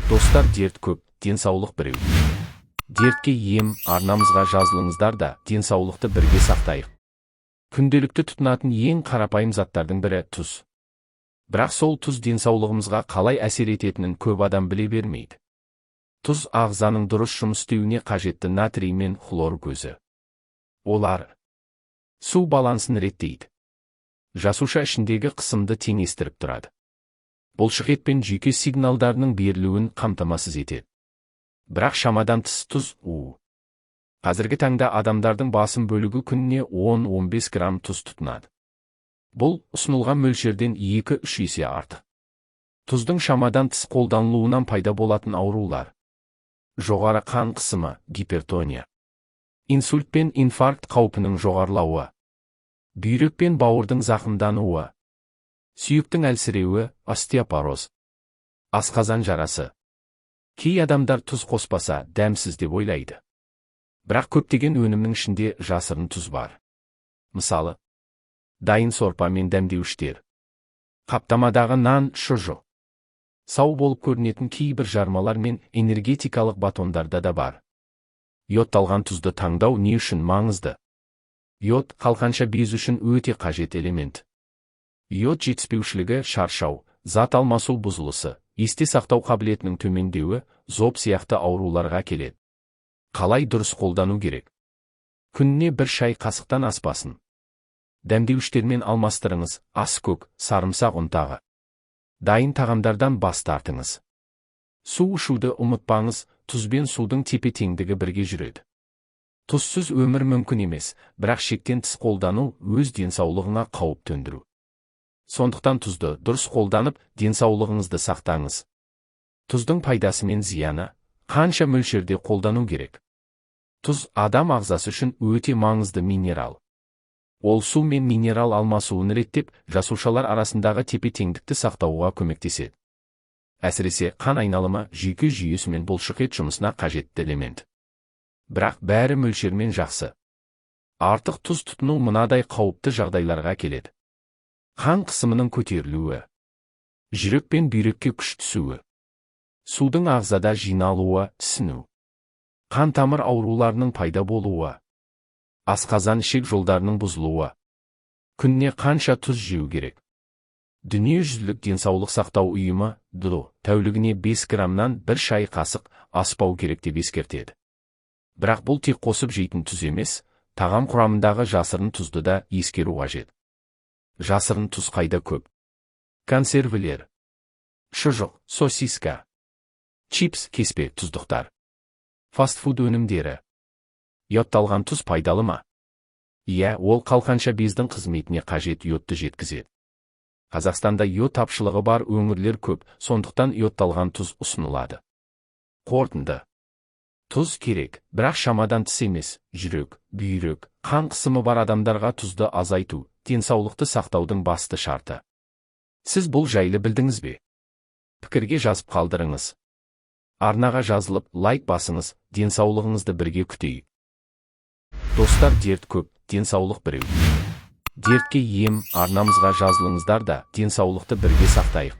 Достар, дерт көп, денсаулық біреу. Дертке ем арнамызға жазылыңыздар да, денсаулықты бірге сақтайық. Күнделікті тұтынатын ең қарапайым заттардың бірі – тұз. Бірақ сол тұз денсаулығымызға қалай әсер ететінін көп адам біле бермейді. Тұз – ағзаның дұрыс жұмыс істеуіне қажетті натрий мен хлор көзі. Олар су балансын реттейді, жасуша ішіндегі қысымды теңестіріп тұрады, бұлшықет пен жүйке сигналдарының берілуін қамтамасыз етеді. Бірақ шамадан тыс тұз – у. Қазіргі таңда адамдардың басым бөлігі күніне 10-15 грамм тұз тұтынады. Бұл ұсынылған мөлшерден 2-3 есе артық. Тұздың шамадан тыс қолданылуынан пайда болатын аурулар: жоғары қан қысымы, гипертония, инсульт пен инфаркт қаупінің жоғарылауы, бүйрек пен бауырдың зақымдануы, сүйектің әлсіреуі, остеопороз, асқазан жарасы. Кей адамдар тұз қоспаса, дәмсіз деп ойлайды. Бірақ көптеген өнімнің ішінде жасырын тұз бар. Мысалы, дайын сорпа мен дәмдеуіштер, қаптамадағы нан, шұжық, сау болып көрінетін кейбір жармалар мен энергетикалық батондарда да бар. Йодталған тұзды таңдау не үшін маңызды? Йод – қалқанша без үшін өте қажет элемент. Йод жетіспеушілігі шаршау, зат алмасу бұзылысы, есте сақтау қабілетінің төмендеуі, зоб сияқты ауруларға келеді. Қалай дұрыс қолдану керек? Күніне бір шай қасықтан аспасын. Дәмдеуіштермен алмастырыңыз: аскөк, сарымсақ ұнтағы. Дайын тағамдардан бас тартыңыз. Су ішуді ұмытпаңыз. Тұз бен судың тепе теңдігі бірге жүреді. Тұзсыз өмір мүмкін емес, бірақ шектен тыс қолдану – өз денсаулығыңа қауіп төндіру. Сондықтан тұзды дұрыс қолданып, денсаулығыңызды сақтаңыз. Тұздың пайдасы мен зияны: қанша мөлшерде қолдану керек? Тұз – адам ағзасы үшін өте маңызды минерал. Ол су мен минерал алмасуын реттеп, жасушалар арасындағы тепе-теңдікті сақтауға көмектеседі. Әсіресе қан айналымы, жүйке жүйесі мен бұлшықет жұмысына қажетті элемент. Бірақ бәрі мөлшермен жақсы. Артық тұз тұтыну мынадай қауіпті жағдайларға келеді: қан қысымының көтерілуі, жүрек пен бүйрекке күш түсуі, судың ағзада жиналуы, ісіну, қан тамыр ауруларының пайда болуы, асқазан ішек жолдарының бұзылуы. Күніне қанша тұз жеу керек? Дүниежүзілік денсаулық сақтау ұйымы, ДДО, тәулігіне 5 граммнан бір шай қасық аспау керек деп ескертеді. Бірақ бұл тек қосып жейтін тұз емес, тағам құрамындағы жасырын тұзды да ескеру қажет. Жасырын тұз қайда көп? Консервілер, шұжық, сосиска, чипс, кеспе тұздықтар, фастфуд өнімдері. Йодталған тұз пайдалы ма? Иә, ол қалқанша бездің қызметіне қажет йодты жеткізеді. Қазақстанда йод тапшылығы бар өңірлер көп, сондықтан йодталған тұз ұсынылады. Қорытынды: тұз керек, бірақ шамадан тыс емес. Жүрек, бүйрек, қан қысымы бар адамдарға тұзды азайту – денсаулықты сақтаудың басты шарты. Сіз бұл жайлы білдіңіз бе? Пікірге жазып қалдырыңыз. Арнаға жазылып, лайк басыңыз. Денсаулығыңызды бірге күтейік. Достар, дерт көп, денсаулық біреу. Дертке ем арнамызға жазылыңыздар да, денсаулықты бірге сақтайық.